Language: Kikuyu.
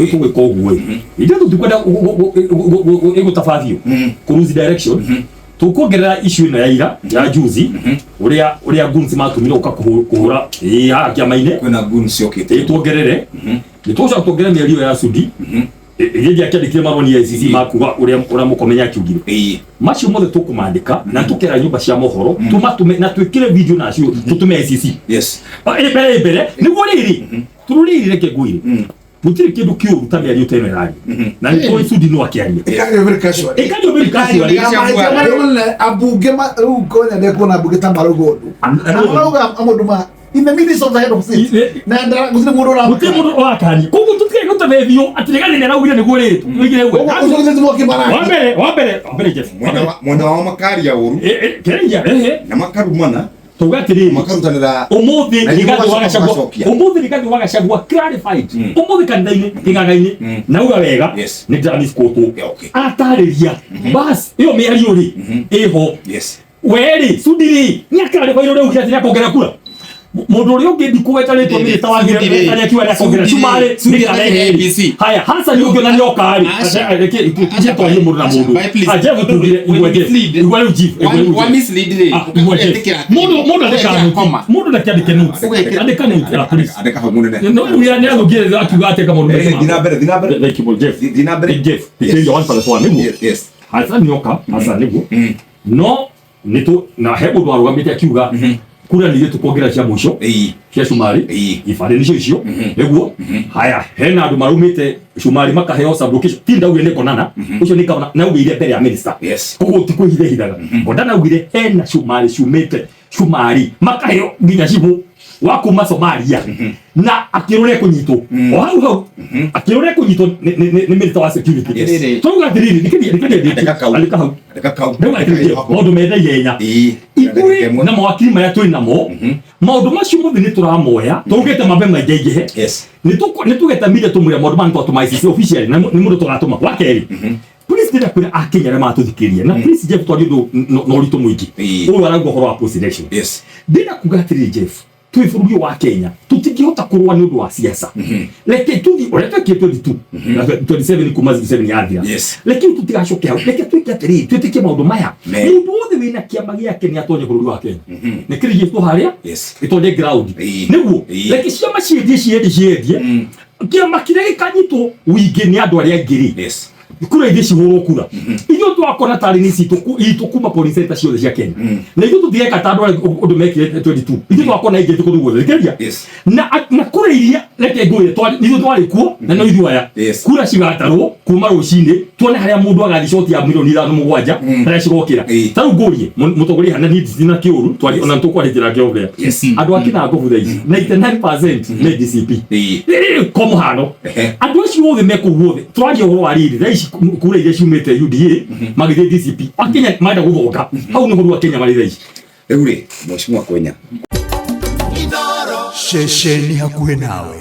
Ĩkũgwĩka ũguo ĩ, ithuĩ tũtikwenda ĩgũtabathio kũ lose direction. Tũkuongerera issue ĩno ya ira ya juzi, ũrĩa goons matũmirwo gũka kũhũra ĩ haha kĩama-inĩ. Kwĩna goons ciokĩte. Ĩ, tuongerere nĩ tũgũcoka tuongerere mĩario ya Sudi ĩrĩa akĩandĩkire marũa nĩ ICC makuga ũrĩa mũkomenya akiugire. Macio mothe tũkũmandĩka na tũkera nyũmba cia mohoro tũmatũme na twĩkĩre video nacio tũtũme ICC. Ĩ mbere ĩ mbere nĩguo rĩrĩ tũrũrĩrĩ, reke ngwĩre, gũtirĩ kĩndũ kĩũru ta mĩario ta ĩno ĩraria na nĩ tũĩ Sudi no akĩaria. Ĩkario very casual. Ĩkario very casual. Mahĩtia marĩa manene ambunge rĩu konya ndekuona ambunge ta marauga ũndũ. Na marauga maũndũ ma in the minutes of the head of state. Na gũtirĩ mũndũ ũramũkania. Gũtirĩ mũndũ ũrakania, koguo tũtige gũtebethio atĩ Rigathĩ nĩ araugire nĩguo rĩrĩ tũigire ũguo. Ũguo ũcio githĩ ti mwaki maraki. Wa mbere Jeff. Mwena wao makaria ũru Kereia ehe. Na makarumana. Tuga atĩrĩrĩ, makarutanĩra. Ũmũthĩ Na ithuĩ Rigathĩ wa tũgacoka Gachagua tũgacokia. ũmũthĩ Rigathĩ wa Gachagua clarified ũmũthĩ kanitha-inĩ kĩng'ang'a-inĩ nauga wega. Nĩ ndĩramisquotwo. Atarĩria bas ĩyo mĩario rĩ ĩho. Werĩ Sudi rĩ nĩ aklarify ũrĩa augire atĩ nĩakongerera kura. Mũndũ ũrĩa ũngĩ ndikũgweta rĩtwa, mĩnĩsta wa Sudi rĩ, Thĩrĩ akiuga nĩakongerera Sudi rĩ, cumarĩ Sudi nĩ karehe atakĩrĩ rĩ. ABC. Haya, Hassan ũngĩ ona nĩoka rĩ. Aca. Reke tuje twarie mũndũ na Aca, mũndũ. bye, please. Ah, Jeff, tugire When igua you Jeff. mislead- Igua rĩu Jeff, igua rĩu Wa Jeff. mislead rĩ, Ah, igua Jeff. ũgetĩkĩra Mũndũ andĩka ũgekĩra note. koma. Mũndũ ndakĩandĩke notes. Ũgekĩra- Andĩka notes, ah, please. Andĩka hau mũnene. No, rĩu nĩ athũkire akiuga atĩ maũndũ Thiĩ na mbere, thiĩ na mbere. Thank you, Jeff. Thiĩ na mbere. Jeff, thikĩrĩria one plus one nĩguo. Hassan nĩoka, Hassan nĩguo. No nĩ tũ na he mũndũ warũgamĩte akiuga kura nĩ ithuĩ tũkuongerera cia mũico cia cumarĩ. Ibandĩ nĩcio icio nĩguo. Haya, hena andũ maraumĩte cumarĩ makaheo sublocation ti ndaugire nĩ konana ũcio nĩ gavana naugire mbere ya minister. Koguo ti kwĩhithahithaga Godana augire hena cumarĩ ciumĩte cumarĩ makaheo nginya cibũ wa kuma Somalia na akĩrũre kũnyitwo o hau hau akĩrũre kũnyitwo nĩ minister wa security. Twauga atĩrĩrĩ, nĩkĩria. Andĩka kau. Andĩka hau. Andĩka kau. Rĩu atĩrĩrĩ, maũndũ menda ihenya. Ithuĩ na mawakiri marĩa twĩ namo, maũndũ macio mothe nĩ tũramoya twaugĩte mambe maingaingĩhe. Nĩ tũgeta media tũmwĩre maũndũ maya nĩ twatũma ICC officially na nĩ mũndũ tũgatũma wa kerĩ. Please, ndĩrenda kwĩra akenya arĩa maratũthikĩrĩria na please, Jeff, twarie ũndũ na ũritũ mũingĩ. Ũyũ arauga ũhoro wa post election. Ndĩrenda kuga atĩrĩrĩ, Jeff, twĩ bũrũri ũyũ wa Kenya tũtingĩhota kũrũa nĩ ũndũ wa siasa. Reke tũthiĩ ũrĩa twekire 22 na 27 kuma 07 yathira. Reke rĩu tũtigacoke hau, reke twĩke atĩrĩrĩ, twĩtĩkie maũndũ maya. Mũndũ wothe wĩna kĩama gĩake nĩ atonye bũrũri wa Kenya nĩ kĩrigĩtwo harĩa ĩtonye ground nĩguo. Reke ciama ciendie ciendie ciendie kĩama kĩrĩa gĩkanyitwo wingĩ nĩ andũ arĩa aingĩ rĩ, kura ithiĩ cihũrwo kura. Ithuĩ twakona tarĩ nĩ citũ itũ kuma polling center ciothe cia Kenya na ithuĩ tũtireka ta andũ arĩa ũndũ mekire 22. Ithuĩ twakona aingĩ kũndũ guothe thikĩrĩria. Na kura iria, reke ngwĩre, ithuĩ twarĩ kuo na no ithuĩ aya. Kura cigatarwo kuma rũcinĩ tuone harĩa mũndũ agathiĩ coti ya mirioni 5 7 harĩa cigokĩra. Ta rĩu ngũrie mũtongoria hana niĩ ndina kĩũru twari ona tũkwarĩtie nake ũrĩa andũ a Kinango thaa ici 99% nĩ DCP. Rĩrĩ kwa mũhano, andũ acio othe me kũu guothe tũraria ũhoro wa rĩrĩ thaa ici kura iria ciumĩte UDA magĩthiĩ DCP, akenya marenda gũthonga hau nĩho rĩu akenya marĩ thaa ici. Rĩu rĩ, mheshimiwa Kwenya. Ceceni hakuhĩ nawe.